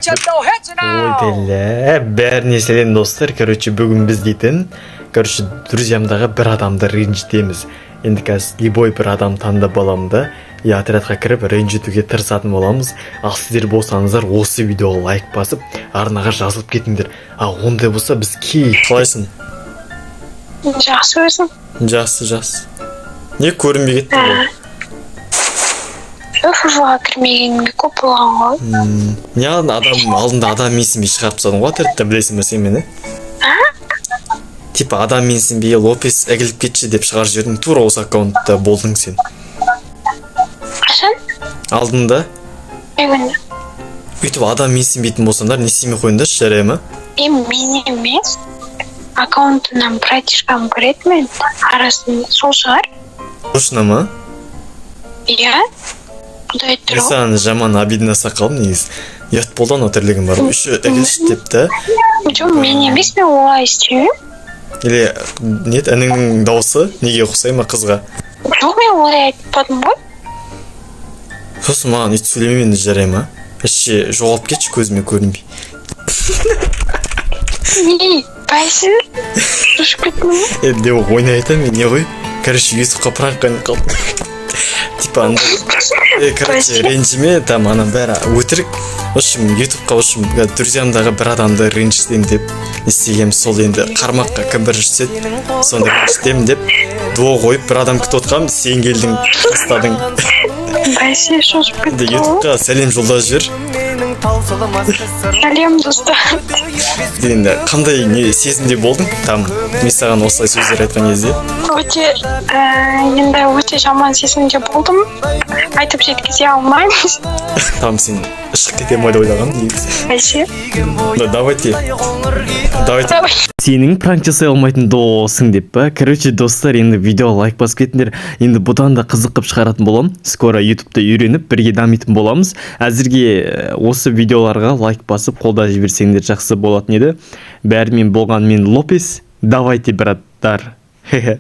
Ой, бля, бәріне сәлем, достар. Короче, бүгін біз дейтін, короче, друзьямдағы бір адамды ренжітеміз. Енді қазір любой бір адам таңдап аламын да, и отрядқа кіріп, ренжітуге тырысатын боламыз. Ал сіздер болсаңыздар, осы видеоға лайк басып, арнаға жазылып кетіңдер. А ондай болса, біз кей қалайсың? Жақсы, өзің? Жақсы, жақсы. Не, көрінбей кетті ғой. ФФ-ға кірмегеніме көп болған ғой. Не, адам алдында адам менсінбей шығарып тастадың ғой отрядта, білесің ба сен мені? Типа адам менсінбей, «Лопес, ігіліп кетші» деп шығарып жібердің. Тура осы аккаунтта болдың сен. Қашан? Алдында. Қай күні? Өйтіп адам менсінбейтін болсаңдар, не істемей қойыңдаршы, жарай ма? Е, мен емес, аккаунтынан братишкам көреді мен арасында, сол шығар. Точно ма? Иә, құдай Мен тұр ғой. саған жаман обидно қалдым негізі. Ұят болды анау тірлігім бар ғой еще, ігілші деп та. Жоқ, мен емес, мен олай істемеймін. Или не, ініңнің дауысы неге ұқсай ма қызға? Жоқ, мен олай айтпадым ғой. Сосын маған өйтіп сөйлеме енді, жарай ма? Вообще жоғалып кетші көзіме көрінбей. Не, бәсі, шошып кеттің ғой. Енді не, ойнай айтамын мен, не ғой. Короче, ютубқа пранк қойып қалдым типа андай. Короче, Бәсе. ренжіме, там ана бәрі өтірік. В общем, ютубқа, в общем, друзьямдағы бір адамды ренжітемін деп не істегенмін сол. Енді қармаққа кім бірінші түседі, соны ренжітемін деп дуо қойып, бір адам күтіп отқанмын, сен келдің, тастадың. Бәсе, шошып Енді кеттің ғой. ютубқа сәлем жолдап жібер. Сәлем, достар. Енді қандай не сезімде болдың там, мен саған осылай сөздер айтқан кезде? Өте енді өте жаман сезімде болдым, айтып жеткізе алмаймын. Там сен шығып кетемін ғой деп ойлағанмын негізі. Бәсе. Да, давайте, давайте. Давай. Сенің пранк жасай алмайтын досың деп па. Короче, достар, енді видеоға лайк басып кетіңдер. Енді бұдан да қызық қылып шығаратын боламын скоро. Ютубта үйреніп, бірге дамитын боламыз. Әзірге осы видеоларға лайк басып, қолдап жіберсеңдер, жақсы болатын еді. Бәрімен болған мен, Лопес. Давайте, браттар. Хе-хе.